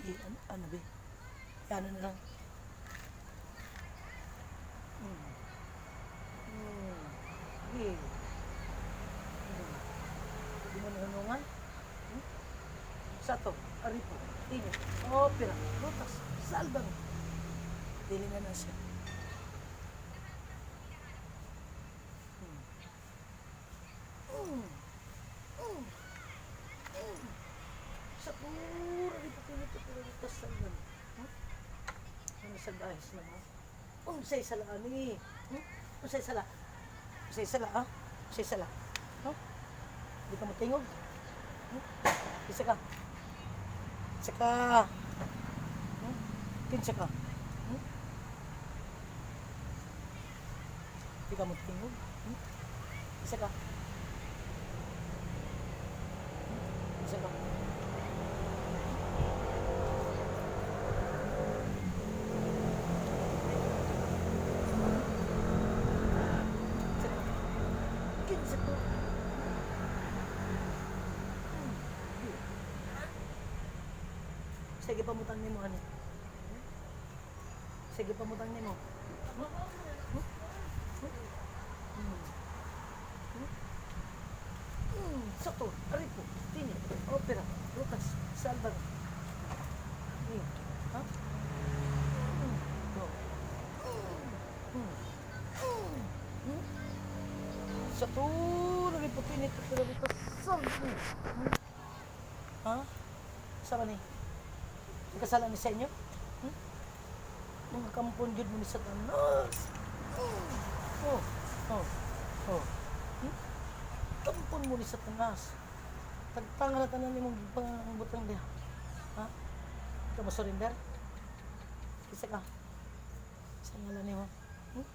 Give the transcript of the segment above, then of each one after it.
Ano, ano ba? Ano na lang. Eh. Hindi mo nahunungan? Hmm? Sato, Aripo, Tino, Opera, Rutas, Salbang. Dili na na siya. Sa pura Aripo, Tino, Opera, Rutas, Salbang. Hmm? Ano sa guys na mo? Unsay sala ani? Hmm? Unsay sala? Unsay sala ha? Unsay sala? Huh? Di ka matingog? Hmm? Isa ka. Isa ka. Hmm? Kinsa ka? Hmm? Di ka matingog? Hmm? Isa ka. Hmm? Isa ka. Isa ka. Kinsa ka? Sige, pamutang nimo ani. Sige, pamutang nimo. Hmm? Hmm? Hmm. Hmm? Hmm. Soto, Aripo, Tini, Opera, Rutas, Salvador. Ha? Hmm. Go. Hmm. Hmm. Soto, Aripo, Tini, Opera, Rutas, Salvador. Hmm. Ha? Sa ni? Kasala ni sa inyo? Hmm? Mga kampon yun mo ni Satanas. Oh. Hmm? Kampon mo ni Satanas. Tagtanga na tanan ni mong butang diha. Ha? Ikaw mo surrender? Isa ka. Sa ngalan nimo? Hmm?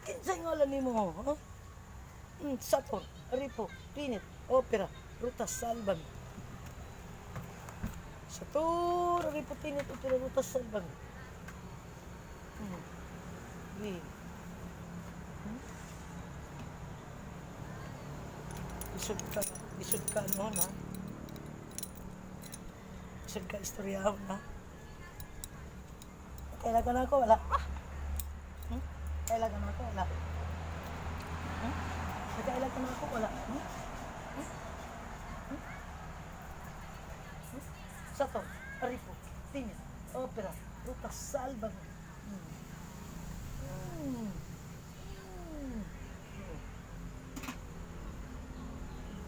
Kinsa ngalan nimo? Ha? Hmm, Sator, Aripo, Pinit, Opera, Rutas, Salban. Sator, Aripo, Pinit, Opera, Rutas, Salban. Eh. Hmm? Isod ka ano na. Isod ka istoryahon na. Kailan ka na ako? Wala. Hmm? Kailan ka na ako? Wala. Hmm? Kailan ka na ako? Wala. Hmm? Hmm? Hmm? Hmm? Sato, Aripo, Tingin, Opera, Rutas, Salban. Hmm. Hmm. Hmm.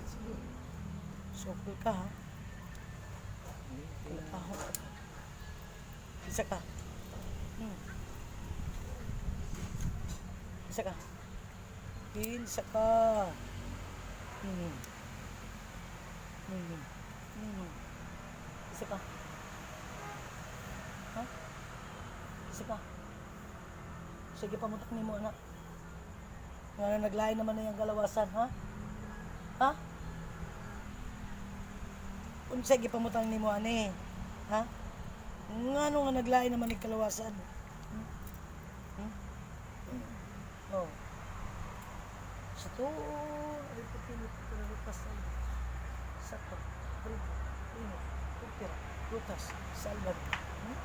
Sige. Sokol ka ha. Kalapaho ka. Isa ka. Isa ka. Isa ka. Hmm. Hmm. Isa ka. Ha? Isa ka. Sige, pamutak nimo, anak. Nga na naglain naman na yung galawasan, ha? Ha? Unsay gipamutang nimo ani? Ha? Ngano nga naglain naman ni kalawasan? Hmm? Hmm? Oh. Sa to, aripo pinit rutas sa to, aripo pinit, opera, rutas, salvan. Hmm?